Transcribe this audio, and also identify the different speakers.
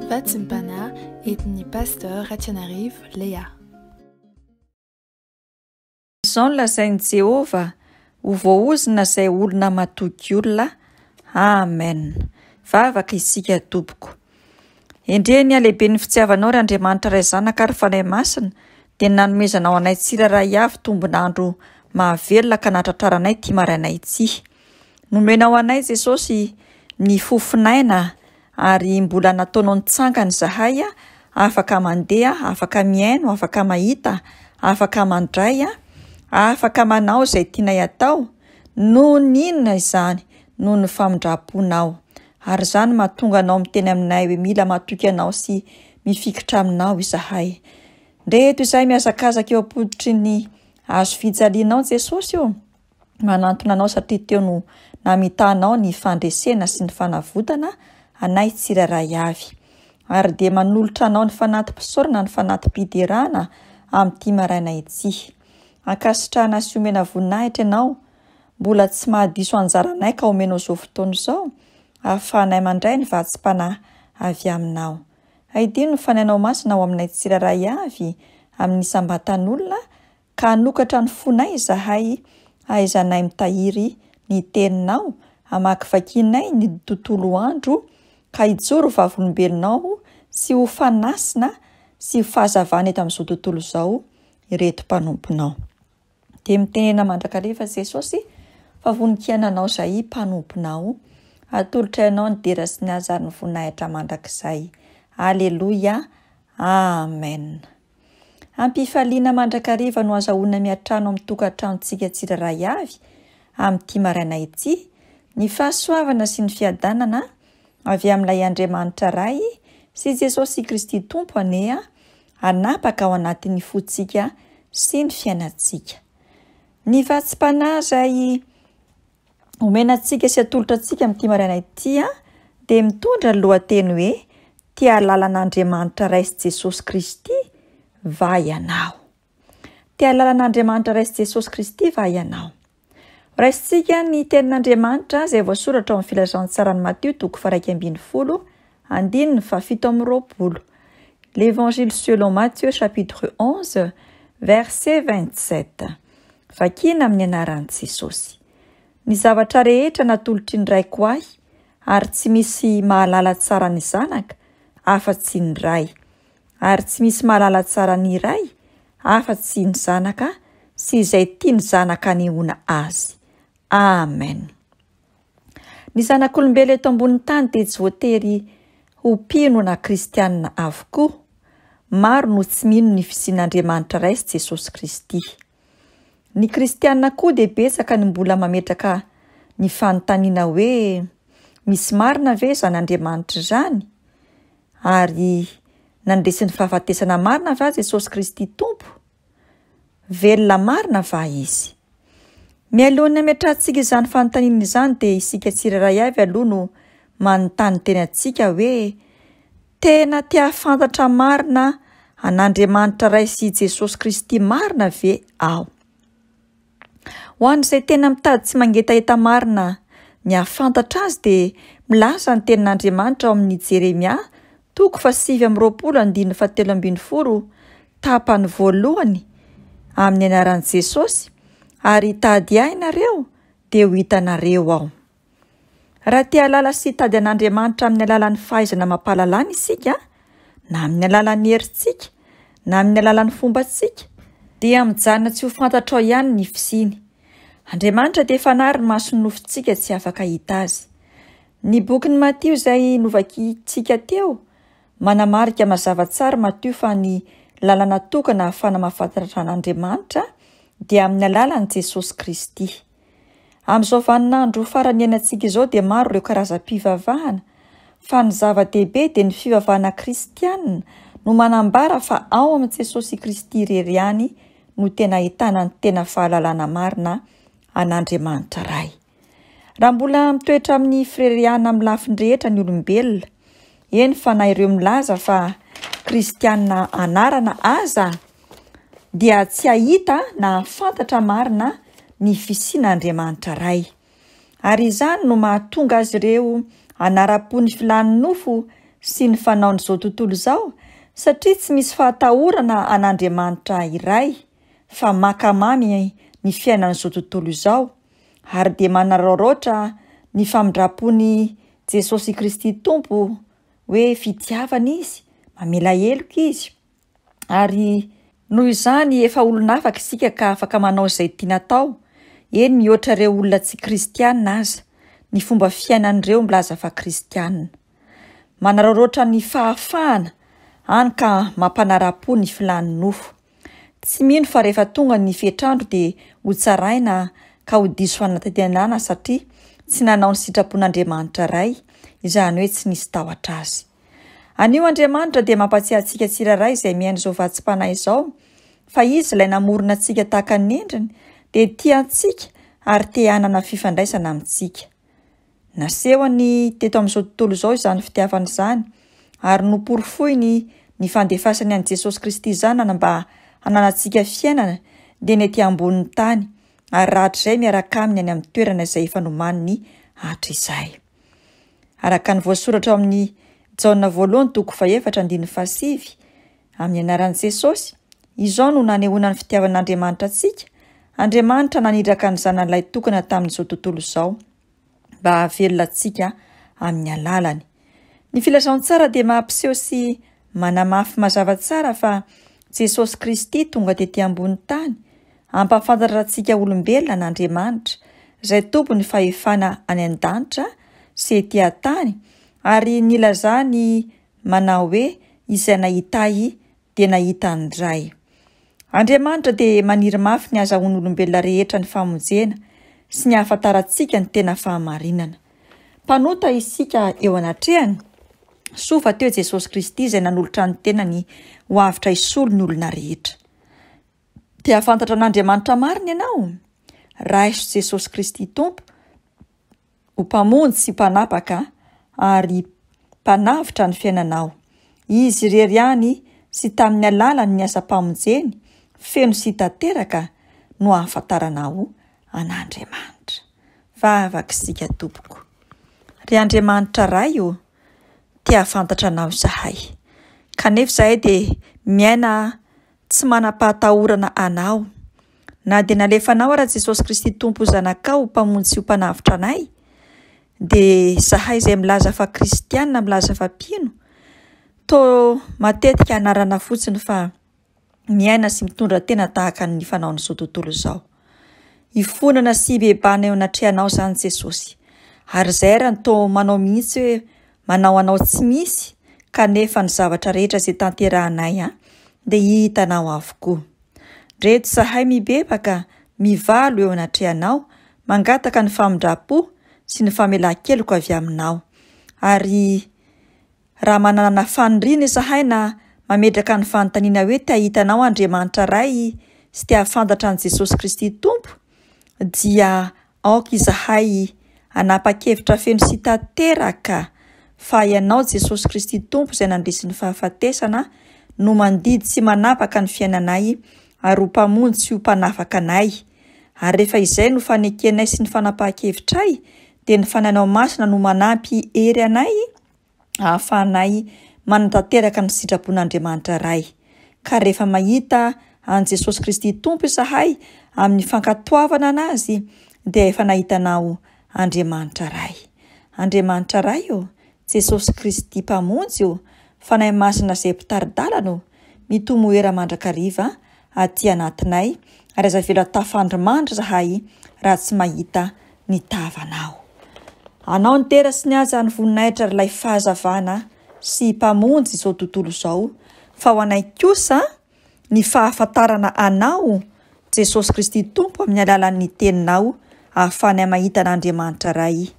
Speaker 1: Vatsim-panahy entin'ny Pasteur Ratianarivo Léa.
Speaker 2: Izao no lazain'i Jehovah, Ho voaozona izay olona matoky olona. Amen. Vavaka isika tompoko. Endrey ny halehiben'ny fitiavanao ry Andriamanitra Ray Zanaka ary Fanahy Masina, dia ny nanomezanao anay tsirairay avy tombon'andro mahavelona ka nahatratraranay ity maraina ity. Nomenao anay Jesosy ny fofon'aina ary mbola nataonao nitsangana izahay, afaka mandeha, afaka mihaino, afaka mahita, afaka mandray, afaka manao izay tianay atao. Noho ny inona izany? Noho ny famindram-ponao. Ary izany mahatonga anao miteny aminay hoe mila matoky anao sy mifikitra aminao izahay. Ndreto izahay mihazakazaka eo am-pototry ny hazo fijalianao Jesosy ô. Manantona anao satria teo no namitahanao ny fandresena sy ny fanavotana anay tsirairay avy. Ary dia manolotra anao ny fanati-pisaorana ny fanati-piderana amin'ity maraina ity. Ankasitrahana sy omena voninahitra ianao, mbola tsy mahadiso anjara anay ka omenao izao fotoana izao ahafahanay mandray ny vatsim-panahy avy aminao. Haidino ny Fanahinao Masina ao aminay tsirairay avy amin'ny isam-batan'olona Ka hanokatra ny fonay izahay hahaizanay mitahiry ny Teninao, hamakivakianay ny tontolo andro, ka hijoro ho vavolombelonao sy ho fanasina sy ho fahazavana eto amin'izao tontolo izao ireto mpanomponao. Dia mitenena mandrakariva Jesosy fa vonon-kiainanao izahay mpanomponao. Atolotray anao ny dera sy ny haja ary ny voninahitra mandrakizay. Aleloia. Amen. Am-pifaliana mandrakariva no azahoana miantrano amin'ny tokantranontsika tsirairay avy amin'ity maraina ity ny fahasoavana sy ny fiadanana avy amin'ilay Andriamanitra Ray sy Jesosy Kristy Tompo anie hanapaka ao anatin'ny fontsika sy ny fiainantsika. Ny vatsim-panahy izay omena antsika sy atolotra antsika amin'ity maraina ity dia mitondra ny lohateny hoe Te hahalala an'Andriamanitra Ray sy Jesosy Kristy va ianao? Te hahalala an'Andriamanitra Ray sy Jesosy Kristy va ianao? Raisintsika ny tenin'Andriamanitra izay voasoratra ao amin'ny filazantsaran'i Matio toko faha-11 andininy faha-27. L'Évangile selon Matthieu chapitre 11 verset 27. Vakina amin'ny anaran'i Jesosy. Ny zavatra rehetra natolotry ny Raiko ahy, ary tsy misy mahalala tsara ny Zanaka afa-tsy ny Ray, ary tsy misy mahalala tsara ny Ray afa-tsy ny Zanaka sy izay tian'ny Zanaka hanehoana azy. Amen. Ny zanak'olombelona eto ambonin'ny tany dia tsy voatery ho mpino na kristianina avokoa. Maro no tsy mino ny fisian'Andriamanitra Ray sy Jesosy Kristy. Ny kristianina koa dia betsaka ny mbola mametraka ny fanontaniana hoe, misy marina ve izany Andriamanitra izany? Ary nandresy ny fahafatesana marina va Jesosy Kristy Tompo? Velona marina va Izy? Mialohan'ny hametrahantsika izany fanontaniana izany dia isika tsirairay avy aloha no manontany tena antsika hoe, Tena te hahafantatra marina an'Andriamanitra Ray sy i Jesosy Kristy marina ve aho? Ho an'izay tena mitady sy mangetaheta marina ny hahafantatra Azy dia milaza ny tenin'Andriamanitra ao amin'ny Jeremia toko faha-29 andininy faha-13 tapany voalohany amin'ny anaran'i Jesosy, Ary hitady Ahy nareo dia ho hitanareo Aho. Raha te hahalala sy hitady an'Andriamanitra amin'ny alalan'ny fahaizana amam-pahalalana isika, na amin'ny alalan'ny herintsika, na amin'ny alalan'ny fombantsika, dia mijanona tsy ho fantatrao ihany ny fisiany. Andriamanitra dia efa nary ny mason'ny nofontsika tsy afaka hahita Azy. Ny bokin'i Matio izay novakintsika teo, manamarika mazava tsara Matio fa ny lalana tokana ahafahana mahafantatra an'Andriamanitra dia amin'ny alalan'i Jesosy Kristy. Amin'izao vaninandro farany iainantsika izao dia maro ireo karazam-pivavahana, fa ny zava-dehibe dia ny fivavahana kristianina no manambara fa ao amin'i Jesosy Kristy irery ihany no tena ahitana ny tena fahalalana marina an'Andriamanitra Ray. Raha mbola mitoetra amin'ny firerehana amin'ny lafiny rehetra ny olombelona, eny fa na ireo milaza fa kristianina anarana aza, dia tsy hahita na hahafantatra marina ny fisian'Andriamanitra Ray. Ary izany no mahatonga azy ireo hanara-po ny filan'ny nofo sy ny fanaon'izao tontolo izao, satria tsy misy fahatahorana an'Andriamanitra iray fa maka mamy ny fiainan'izao tontolo izao ary dia manararaotra ny famindram-pon'i Jesosy Kristy Tompo hoe fitiavana Izy, mamela heloka Izy. Ary noho izany efa olon'afaka isika ka afaka manao izay tiana atao, eny mihoatra ireo olona tsy kristiana aza, ny fomba fiainan'ireo milaza fa kristiana. Manararaotra ny fahafahana, hany ka mampanara-po ny filàn'ny nofo. Tsy mino fa rehefa tonga ny fetr'andro dia ho tsaraina ka ho diso fanantenana satria tsy nanao ny sitrapon'Andriamanitra Ray, izany hoe tsy nisy tahotra Azy. Anio Andriamanitra dia mampatsiahy antsika tsirairay izay mihaino izao vatsim-panahy izao fa Izy ilay namorona antsika tahaka ny endriny dia tia antsika ary te hanana fifandraisana amintsika. Nasehony teto amin'izao tontolo izao izany fitiavana izany ary noporofoiny ny fandefasany an'i Jesosy Kristy Zanany mba hananantsika fiainana dia ny ety ambonin'ny tany ary rahatrizay miaraka aminy any amin'ny toerana izay efa nomaniny hatrizay. Araka ny voasoratra ao amin'ny Jaona voalohany toko fahefatra andininy fahasivy, Amin'ny anaran'i Jesosy, izao no nanehoana ny fitiavan'Andriamanitra antsika, Andriamanitra naniraka ny Zanany Lahitokana tamin'izao tontolo izao, mba hahavelona antsika amin'ny alalany. Ny filazantsara dia mampiseho sy manamafy mazava tsara fa Jesosy Kristy tonga tety ambony tany hampahafantatra antsika olombelona an'Andriamanitra, izay Tompon'ny fahefana any an-danitra sy ety an-tany, ary nilazany manao hoe, Izay nahita Ahy dia nahita ny Ray. Andriamanitra dia maniry mafy ny hazahoan'olombelona rehetra ny famonjena sy ny hahafantarantsika ny tena fahamarinana. Mpanota isika eo anatrehany, soa fa teo Jesosy Kristy izay nanolotra ny tenany ho avotra hisolo ny olona rehetra. Te hahafantatra an'Andriamanitra marina ianao? Raiso Jesosy Kristy Tompo ho Mpamonjy sy Mpanapaka ary Mpanavotra ny fiainanao. Izy irery ihany sy tamin'ny alalan'ny ny asam-pamonjeny feno sy tanteraka no ahafantaranao an'Andriamanitra. Vavaka isika tompoko. Ry Andriamanitra Ray ô, te hahafantatra Anao izahay. Kanefa izahay dia miaina tsy manam-pahatahorana Anao. Na dia nalefanao ara Jesosy Kristy Tompo Zanakao ho Mpamonjy sy ho Mpanavotra anay, dia izahay izay milaza fa kristiana, milaza fa mpino, toa matetika anarana fotsiny fa miaina sy mitondra tena tahaka ny fanaon'izao tontolo izao. Ifonana sy ibebahana eo anatrehanao izany Jesosy. Ary izay ary no toa manao mihitsy hoe manao anao tsy misy kanefa ny zavatra rehetra izay tanterahanay dia hitanao avokoa. Ndreto izahay mibebaka, mivalo eo anatrehanao, mangataka ny famindram-po sy ny famelan-keloka avy aminao. Ary raha manana faniriana izahay na mametraka ny fanontaniana hoe te hahita anao Andriamanitra Ray sy te hahafantatra an'i Jesosy Kristy Tompo, dia Aoka izahay hanapa-kevitra feno sy tanteraka fa Ianao Jesosy Kristy Tompo izay nandresy ny fahafatesana no mandidy sy manapaka ny fiainanay ary ho Mpamonjy sy ho Mpanafaka anay. Ary rehefa izay no fanekenay sy ny fanapahan-kevitray dia ny Fanahinao Masina no manampy hery anay ahafahanay manatanteraka ny sitrapon'Andriamanitra Ray. Ka rehefa mahita an'i Jesosy Kristy Tompo izahay amin'ny fankatoavana an'Azy dia efa nahita Anao Andriamanitra Ray. Andriamanitra Ray ô, Jesosy Kristy Mpamonjy ô, Fanahy Masina izay mpitari-dalana ô, mitomoera mandrakariva aty anatinay ary aza avela tafandrimandry izahay raha tsy mahita ny tavanao. Anao ny dera sy ny haja ny voninahitra ry ilay fahazavana sy mpamonjy izao tontolo izao fa ho anay kosa ny fahafantarana anao Jesosy Kristy Tompo amin'ny alalan'ny teninao ahafahanay mahita an'Andriamanitra Ray.